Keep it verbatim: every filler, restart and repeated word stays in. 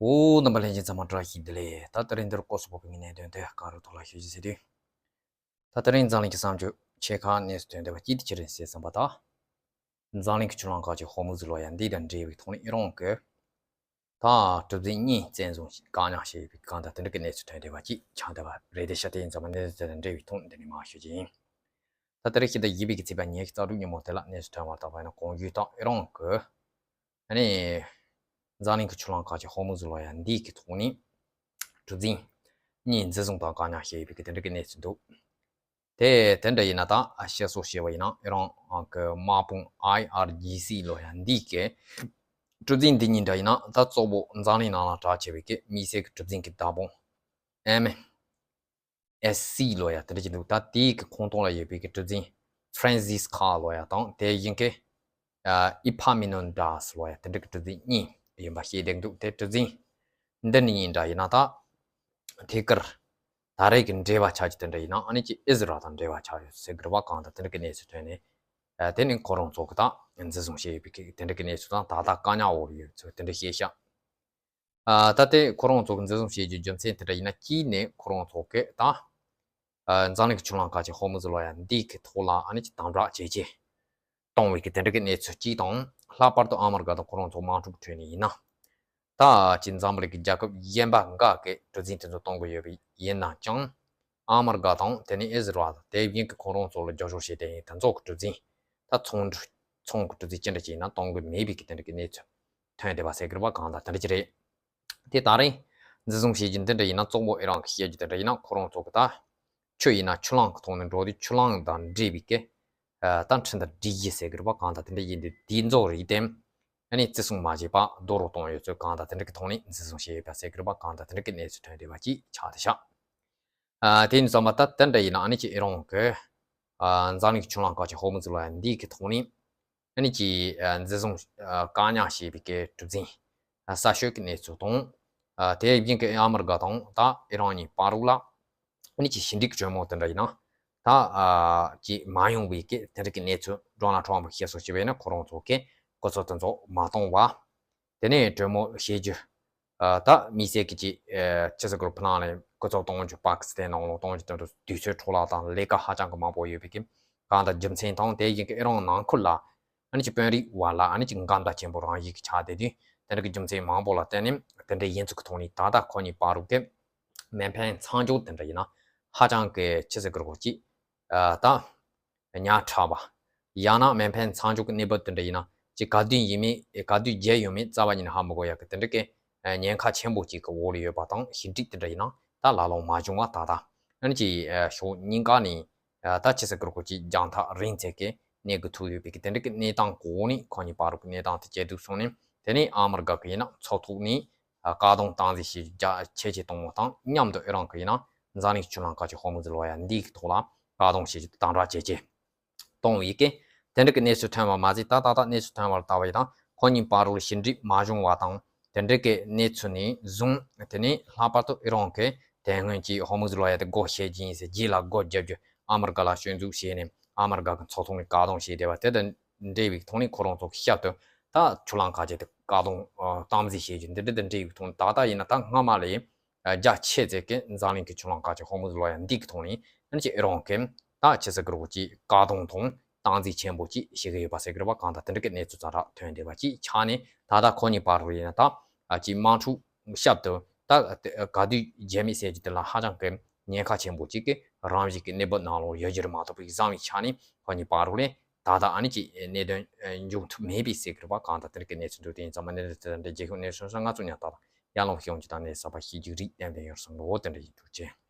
འོ། རྣམ་པ་ལྷན་རྒྱས་ཚང་མ་བཀྲ་ཤིས་བདེ་ལེགས། ད་དེ་རིང་འདིར་སྐོར་སུ་ཕོག་པའི་གནད་དོན་དེ་ག་རུ་ཐོག་ལ་ཞུ་རྒྱུ་ཟེར་དུས། ད་དེ་རིང་འཛམ་གླིང་གི་བསམ་སྤྱོད་ཆེ་ཁག་གནས་སུ་ཐོན་བསྡད་པ་ཅི་དེ་ཅི་རེད་ཟེར་བསམ་པ་དང་། འཛམ་གླིང་གི་ཆུ་གླིང་ཁག་ཅིག་ཧོར་མུ་ཟི་ལོ་ཡ་འདི་དང་འབྲེལ་བའི་ཐོག་ནས་ཨི་རན་གྱི་ད་གྲུ་གཟིངས་གཉིས་བཙན་བཟུང་བཀག་ཉར་བྱས་ཡོད་པའི་གང་ལྟར་དེ་འདྲ་གི་གནས་ཚུལ་ཐོན་བསྡད་པ་ཅིག་ཆགས་བསྡད་པ་རེད་དེ། ཤ་དེ་ཡིན་ཙང་མ་གནས་ཚུལ་དེ་དང་འབྲེལ་བའི་ཐོག་འདི་ནས་མར་ཞུ་རྒྱུ་ཡིན། ད་ལྟ་རེ་ཞིག་ད་བཞི་པའི་གི་ཚེས་པ་ཉེར་གཅིག་རྩ་དྲུག་ཉིན་མོ་དེ་ལ་གནས་ཚུལ་ཐོན་པར་བརྟག་པ་ཡིན་ན། གོང་ཞུས་དང་ཨི་རན་གྱི་ཨ་ནི་འཛམ་གླིང་གི་ཆུ་གླིང་ཁག་ཅིག་ཧོར་མུ་ཟི་ལོ་ཡ་འདི་གི་ཐོག་ནས་གྲུ་གཟིངས་གཉིས་འཛིན་བཟུང་དང་བཀག་ཉར་བྱས་ཡོད་པའི་གི་དེ་འདྲ་གི་གནས་ཚུལ་འདུག་དེ་དེ་འདྲ་ཡིན་ན་ད་བཤད་སྲོལ་བཤད་པ་ཡིན་ན་ཨི་རན་གྱི་དམག་དཔུང་ཨའི་ཨར་ཇི་སི་ལོ་ཡ་འདི་གི་གྲུ་གཟིངས་འདི་གཉིས་འདྲ་ཡིན་ན་ད་གཙོ་བོ་འཛམ་གླིང་ནང་ལ་གྲགས་ཆེ་བའི་གི་དམིགས་བསལ་གྱི་གྲུ་གཟིངས་ཀྱི་བདག་དབང་ཨེམ་ཨེས་སི་ལོ་ཡ་དེ་འདྲ་ཅིག་འདུག་ད་དེའི་གི་ཁོངས་གཏོགས་ལ་ཡོད་པའི་གི་གྲུ་གཟིངས་ཧྥ་རན་སིས་ཁ་ལོ་ཡ་དང་དེ་བཞིན་གི་ཨི་ཕ་མི་ནོན་ཌ་སི་ལོ་ཡ་དེ་འདྲ་གི་གྲུ་གཟིངས་གཉིས་ཡིན་པ་ཤེས་བསྡད་འདུག་དེ་གྲུ་གཟིངས་འདི་གཉིས་འདྲ་ཡིན་ན་ད་ཐད་ཀར་ད་རེས་ཀྱི་འབྲེལ་བ་ཆགས་ཀྱི་དེ་འདྲ་ཡིན་ན་ཨ་ནི་ཅིག་ཨི་ཟི་རལ་དང་འབྲེལ་བ་ཆགས་ཡོད་ཟེར་གི་རེད་པ། གང་ལྟར་དེ་འདྲ་གི་གནས་ཚུལ་ཐོན་ནས་དེ་ནི་ཁོ་རང་ཚོ་གི་ད་འཛིན་བཟུང་བྱས་ཡོད་པའི་གི་དེ་འདྲ་གི་གནས་ཚུལ་དང་ད་ལྟ་བཀག་ཉར་འོག་ལ་ཡོད་ཚུལ་དེ་འདྲ་བཤད་ཤག་ཨ། ད་ལྟའི་ཁོ་རང་ཚོ་གི་འཛིན་བཟུང་བྱེད་རྒྱུའི་རྒྱུ་མཚན་དེ་འདྲ་ཡིན་ན། གཅིག་ནས་ཁོ་རང་ཚོ་གི་ད་ཨ་འཛམ་གླིང་གི་ཆུ་གླིང་ཁག་ཅིག་ཧོར་མུ་ཟི་ལོ་ཡ་འདི་གི་ཐོག་ལ་ཨ་ནི་ཅིག་དམ་དྲག་བྱེད་ཆེད་གཏོང་བའི་གི་དེ་འདྲ་གི་གནས་ཚུལ་གཅིག་དང་། ལྷག་པར་དུ་ཨ་མི་རི་ཀ་དང་ཁོ་རང་ཚོ་དམག་འཁྲུག་ཁྲོད་ནས་ཡིན་ན། ད་ཅིག་འཛམ་བུ་གླིང་གི་རྒྱལ་ཁབ་གཞན་པ་འགའ་གི་གྲུ་གཟིངས་དེ་ཚོ་གཏོང་གི་ཡོད་པ་ཡིན་ན་ཅང་། ཨ་མི་རི་ཀ་དང་དེ་ནས་ཨི་ཟི་རལ་དེ་བཞིན་གི་ཁོ་རང་ཚོ་ལ་རྒྱབ་སྐྱོར་བྱེད་བསྡད་མཁན་དེ་ཚོ་གི་གྲུ་གཟིངས་ད་ཚོང་འབྲེལ་ཚོང་གི་གྲུ་གཟིངས་ཅི་འདྲ་ཅིག་ཡིན་ན་གཏོང་གི་མེད་པའི་གི་དེ་འདྲ་གི་གནས་ཚུལ་ཐོན་བསྡད་པ་ཟེར་གི་རེད་པ། གང་ལྟར་དེ་འདྲ་ཅིག་རེད། དེ་ད་རེས་འཛིན་བཟུང་བྱེད་རྒྱུ་འདི་འདྲ་ཡིན་ན། གཙོ་བོ་ཨི་རན་གྱིས་བཤད་རྒྱུ་དེ་འདྲ་ཡིན་ན། ཁོ་རང་ཚོ་གི་ད་ཆུ་ཡིན་ན་ཆུ་གླིང་གི་ཐོག་ནས་འགྲོ་དུས་ཆུ་གླིང་དང་འབྲེལ་བའི་གི་ཨ་ད་འཕྲིན་དང་སྒྲིག་གཞི་ཟེར་གི་རེད་པ། གང་ལྟར་དེ་འདྲ་ཡིན་དུས་དེའི་རྫོགས་རིས་དེ་ཨ་ནི་བརྩི་སྲུང་མ་བྱས་པ་རྡོག་རོལ་གཏོང་ཡོད་ཚུལ། གང་ལྟར་དེ་འདྲ་གི་ཐོག་ནས་འཛིན་བཟུང་བྱས་ཡོད་པ་ཟེར་གི་རེད་པ། གང་ལྟར་དེ་འདྲ་གི་གནས་ཚུལ་ཐོན་བསྡད་པ་ཅིག་ཆགས་བསྡད་ཤག་ཨ། དེ་ཡིན་ཙང་མ་ད་དེ་འདྲ་ཡིན་ན་ཨ་ནི་ཅིག་ཨི་རན་གྱི་ཨ་འཛམ་གླིང་གི་ཆུ་གླིང་ཁག་ཅིག་ཧོར་མུ་ཟི་ལོ་ཡ་འདི་གི་ཐོག་ནས་ཨ་ནི་ཅིག་ཨ་འཛིན་བཟུང་ཨ་བཀག་ཉར་བྱས་པའི་གི་གྲུ་གཟིངས་ཨ་གསར་ཤོས་ཀྱི་གནས་ཚུལ་དང་། ཨ་དེ་བཞིན་གི་ཨ་མི་རི་ཀ་དང་ད་ཨི་རན་གཉིས་བར་ལ་ཨ་ནི་ཅིག་ཞི་འགྲིག་གྲོས་མོལ་དེ་འདྲ་ཡིན་ན་ད་ཨ་ཅིག་མ་ཡོང་བའི་གི་དེ་འདྲ་གི་གནས་ཚུལ་ཌོ་ནལ་ཊམ་ཕི་བཤད་སྲོལ་བྱས་པ་ཡིན་ན། ཁོ་རང་ཚོ་གི་སྐུ་ཚབ་དེ་ཚོ་མ་གཏོང་བ། དེ་ནས་གྲོས་མོལ་བྱེད་རྒྱུ། ཨ་ད་དམིགས་བསལ་གྱི་ཅིག་ཨ་ཕྱི་སྲིད་ལྷན་ཁང་ནས་སྐུ་ཚབ་གཏོང་རྒྱུ། པ་ཀི་སི་ཐན་ནང་ལོགས་གཏོང་རྒྱུ་དེ་ཚོ་དུས་ཚོད་འཕྲོ་བརླག་དང་ལས་ཀ་ཧ་ཅང་གི་མང་པོ་ཡོད་པའི་གི་གང་ལྟར་རྒྱུ་མཚན་དང་། དེ་བཞིན་གྱི་ཨི་རན་ནང་ཁུལ་ལ་ཨ་ནི་ཅིག་དཔོན་རིགས་བར་ལ་ཨ་ནི་ཅིག་འགལ་ཟླ་ཆེན་པོ་རང་བཞིན་གྱི་ཆགས་བསྡད་དུས། དེ་འདྲ་གི་རྒྱུ་མཚན་མང་པོ་ལ་བརྟེན་ནས་དེ་འདྲའི་ཡིན་ཚུལ་གྱི་ཐོག་ནས་ད་ལྟ་ཁོ་གཉིས་བར་དུ་གི་མེ་འཕེན་མཚམས་འཇོག་དེ་འདྲ་ཡིན་ན་ཧ་ཅང་གི་ཕྱི་སྲིད་ལྷན་ཁང་ཅིག་ཨ་ད་ཉག་ཕྲ་བ། ཡང་ན་མེ་འཕེན་མཚམས་འཇོག་གི་གནས་བབ་དེ་འདྲ་ཡིན་ན་ཅིག་ག་དུས་ཡིན་མིན། ག་དུས་བརྗེད་ཡོང་མིན་རྩ་བ་ཉིད་ནས་ཧ་མི་གོ་ཡག་གི་དེ་འདྲ་གི་ཉེན་ཁ་ཆེན་པོ་ཅིག་གི་འོག་ལ་ཡོད་པ་དང་། ཞི་འགྲིག་དེ་འདྲ་ཡིན་ན་ད་ལ་ལོང་མ་བྱུང་བ། ད་ལྟ་ཨ་ནི་ཅིག་ཕྱོགས་གཉིས་ཀ་ནས་ད་ཕྱི་སྲིད་ལྷན་ཁང་ཅིག་རྒྱང་ཐག་རིང་ཚད་ཀྱི་གནས་དགོས་ཐུག་ཡོད་པའི་གི་དེ་འདྲ་གི་གནས་སྟངས་གོ་ནས། ཁོ་གཉིས་བར་གྱི་གནས་སྟངས་དེ་ཇེ་སྡུག་སོང་ནས། དེ་ནས་ཨ་མི་རི་ཀ་གི་ཡིན་ན་ཚོགས་ཐོག་ནས་ཨ་བཀག་སྡོམ་སྟངས་འཛིན་བྱེད་རྒྱ་ཇེ་ཆེ་གཏོང་བ་དང་མཉམ་དུ་ཨི་རན་གྱི་ཡིན་ན་འཛམ་གླིང་ཆུ་གླིང་ཁག་ཅིག་ཧོར་མུ་ཟི་ལོ་ཡ་འདི་གི་ཐོག་ལ་བཀག་སྡོམ་བྱེད་རྒྱུ་དང་དྲག་ཇེ་ཆེ་གཏོང་བའི་གི་དེ་འདྲ་གི་གནས་ཚུལ་ཐོན་པ་མ་ཟད། ད་ད་ལྟ་གནས་ཚུལ་ཐོན་པ་ལ་ལྟ་བ་ཡིན་ན། ཁོ་གཉིས་བར་ལ་ཞི་འགྲིག་མ་བྱུང་བ་དང་དེ་འདྲ་གི་གནས་ཚུལ་ནས་བཟུང་། དེ་ནས་ལྷག་པར་དུ་ཨི་རན་གྱིས་དེ་སྔོན་གྱི་ཧོར་མུ་ཟི་ལོ་ཡ་དེ་སྒོ་ཕྱེ་རྒྱུ་ཡིན་ཟེར་རྗེས་ལ་སྒོ་བརྒྱབ་རྒྱུ། ཨ་མི་རི་ཀ་ལ་སྐྱོན་འཛུགས་བྱས་ནས་ཨ་མི་རི་ཀ་གི་ཚོགས་ཐོག་ནས་བཀག་སྡོམ་བྱས་བསྡད་པ་དེ་དང་འབྲེལ་བའི་ཐོག་ནས་ཁོ་རང་ཚོ་གི་ཞབས་ཏུ་ད་ཆུ་གླིང་ཁག་ཅིག་དེ་བཀག་སྡོམ་ཨ་སྟངས་འཛིན་བྱེད་རྒྱུ་འདི་འདྲ་དང་འབྲེལ་བའི་ཐོག་ནས་ད་ལྟ་ཡིན་ན་ད་སྔ་མ་ལས་ཨ་རྒྱ་ཆེ་ཚད་ཀྱི་འཛམ་གླིང་གི་ཆུ་གླིང་ཁག་ཅིག་ཧོར་མུ་ཟི་ལོ་ཡ་འདི་གི་ཐོག་ནས་ཨ་ནི་ཅིག་ཨི་རན་གྱིས་ད་ཕྱི་སྲིད་ལྷན་ཁང་ཅིག་བཀག་སྡོམ་དང་སྟངས་འཛིན་ཆེན་པོ་ཅིག་བྱེད་ཀྱི་ཡོད་པ་ཟེར་གྱི་རེད་པ། གང་ལྟར་དེ་འདྲ་གི་གནས་ཚུལ་ཙམ་ར་ཐོན་བསྡད་པ་ཅིག་ཆགས་ནས། ད་ལྟ་ཁོ་གཉིས་བར་དུ་ཡིན་ན་ད་ཨ་ཅིག་དམག་འཁྲུག་ཞབས་ཏུ་ད་ག་དུས་བརྗེད་མེད་ཟེར་རྒྱུ་དེ་ལ་ཧ་ཅང་གི་ཉེན་ཁ་ཆེན་པོ་ཅིག་གི་རང་བཞིན་གྱི་གནས་བབ་ནང་ལོགས་ཡོད་རྒྱུ་རེད་མ་གཏོགས་པའི་བཟང་བའི་ཆ་ནས་ཁོ་གཉིས་བར་དུ་ལས་ད་ལྟ་ཨ་ནི་ཅིག་གནད་དོན་འབྱུང་ཐུབ་མེད་པའི་ཟེར་གྱི་རེད་པ། གང་ལྟར་དེ་འདྲ་གི་གནས་ཚུལ་འདུག་དེ་ཡིན་ཙང་མ་གནས་ཚུལ་དེ་འདྲ་རྒྱལ་ཁབ་གནས་ཚུལ་སོང་ཙང་ང་ཚོ་ཉག་ཐག་ཡར་ལངས་ཤོང་རྒྱུ་དང་གནས་གསར་པ་ཤེས་རྒྱུ་རིགས་ཏན་ཏན་ཡོད་བསམ་ལོ། དེ་འདྲ་ཡིན། ཐུགས་རྗེ་ཆེ།